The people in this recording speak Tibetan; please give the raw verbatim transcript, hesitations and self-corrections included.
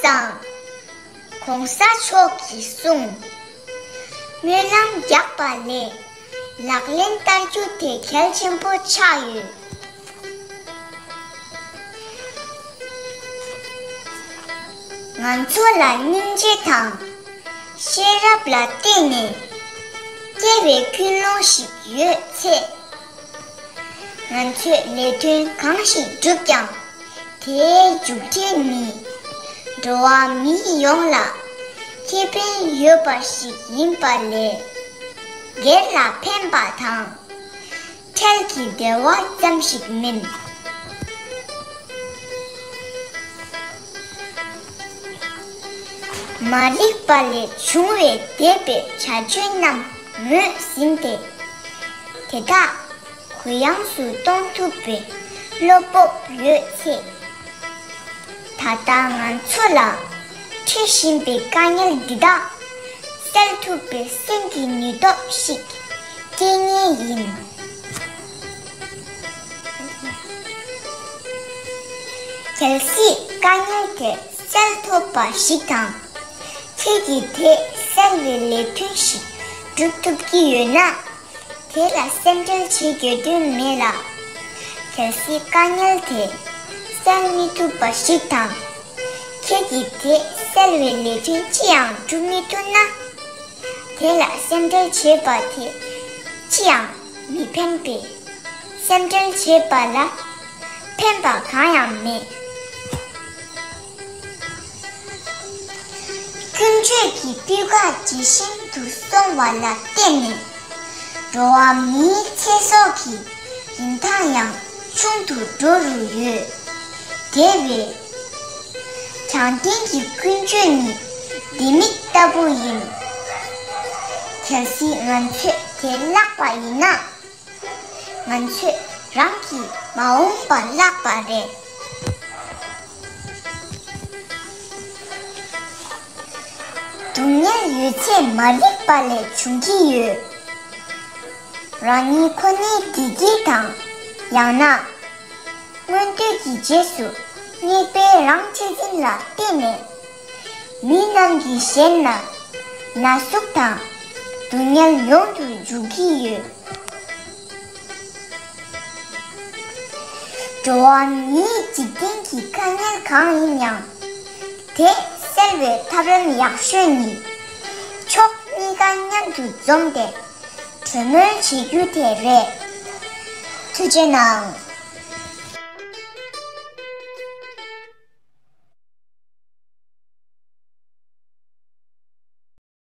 དང་། གོང་ས་མཆོག་གིས་གསུངས། སྨོན་ལམ་རྒྱག་པ་ལས་ལག་ལེན་བསྟར་རྒྱུ་དེ་གལ་ཆེན་པོ་ཆགས་ཡོད། ང་ཚོ་ལ་སྙིང་རྗེ་དང་། ཤེས་རབ་ལ་བརྟེན་ནས་སྐྱེ་བའི་ཀུན་སློང་ཞིག་ཡོད་ཚེ། ང་ཚོས་ལས་དོན་གང་ཞིག་བསྒྲུབས་ཀྱང་། དེའི་མཇུག་འབྲས་ནི་འགྲོ་བ་མི་ཡོངས་ལ་ཁེ་ཕན་ཡོད་པ་ཞིག་ཡིན་པ་ལས། སྒེར་ལ་ཕན་པ་དང་། འཕྲལ་གྱི་བདེ་བ་ཙམ་ཞིག་མིན། མ་རིག་པ་ལས་བྱུང་བའི་འདས་པའི་བྱ་སྤྱོད་རྣམས་ངོས་ཟིན་ཏེ། དེ་དག་གུ་ཡངས་སུ་གཏོང་ཐུབ་པའི་བློ་སྤོབས་ཡོད་ཚེ། ད་ལྟ་ང་ཚོ་ལ་འཕྲད་བཞིན་པའི་དཀའ་ངལ་འདི་དག་སེལ་ཐུབ་པའི་སེམས་ཀྱི་ནུས་སྟོབས་ཤིག་སྐྱེ་ངེས་ཡིན། གལ་སྲིད་དཀའ་ངལ་དེ་སེལ་ཐུབ་པ་ཞིག་དང་། ཁྱེད་ཀྱིས་དེ་སེལ་བའི་ལས་དོན་ཞིག་སྒྲུབ་ཐུབ་ཀྱི་ཡོད་ན། དེ་ལ་སེམས་ཁྲལ་བྱེད་དགོས་དོན་མེད་ལ། གལ་སྲིད་དཀའ་ངལ་དེ་སེལ་མི་ཐུབ་པ་ཞིག་དང་། ཁྱེད་ཀྱིས་དེ་སེལ་བའི་ལས་དོན་ཅི་ཡང་སྒྲུབ་མི་ཐུབ་ན། དེ་ལ་སེམས་ཁྲལ་བྱེད་པ་དེ་ཅི་ཡང་མི་ཕན་པས། སེམས་ཁྲལ་བྱེད་པ་ལ་ཕན་པ་གང་ཡང་མེད། ཀུན་སྤྱོད་ཀྱི་སྤུས་ཀ་ཇེ་ཞན་དུ་སོང་བ་ལ་བརྟེན་ནས། འགྲོ་བ་མིའི་ཚེ་སྲོག་གི་རིན་ཐང་ཡང་ཆུང་དུ་འགྲོ་རུ་ཡོད། དེ་བས། དྲང་བདེན་གྱི་ཀུན་སྤྱོད་ནི་ལྡེ་མིག་ལྟ་བུ་ཡིན། གལ་སྲིད་ང་ཚོས་དེ་བརླག་པ་ཡིན་ན། ང་ཚོས་རང་གི་མ་འོངས་པ་བརླག་པ་རེད། སྡུག་བསྔལ་ཡོད་ཚད་མ་རིག་པ་ལས་བྱུང་གི་ཡོད། རང་ཉིད་ཁོ་ནའི་བདེ་སྐྱིད་དང་། ཡང་ན། མངོན་འདོད་ཀྱི་རྗེས་སུ་སྙེག་པའི་རང་གཅེས་འཛིན་ལ་བརྟེན་ནས། མི་རྣམས་ཀྱི་གཞན་ན་ན་ཟུག་དང་སྡུག་བསྔལ་ཡོང་དུ་འཇུག་གི་ཡོད། འགྲོ་བ་མིའི་འཇིག་རྟེན་གྱི་དཀའ་ངལ་གང་ཡིན་ཡང་། དེ་སེལ་བའི་ཐབས་ལམ་ཡག་ཤོས་ནི། ཕྱོགས་གཉིས་ཀ་མཉམ་དུ་འཛོམས་ཏེ་གྲོས་མོལ་བྱེད་རྒྱུ་དེ་རེད། ཐུགས་རྗེ་གནང་།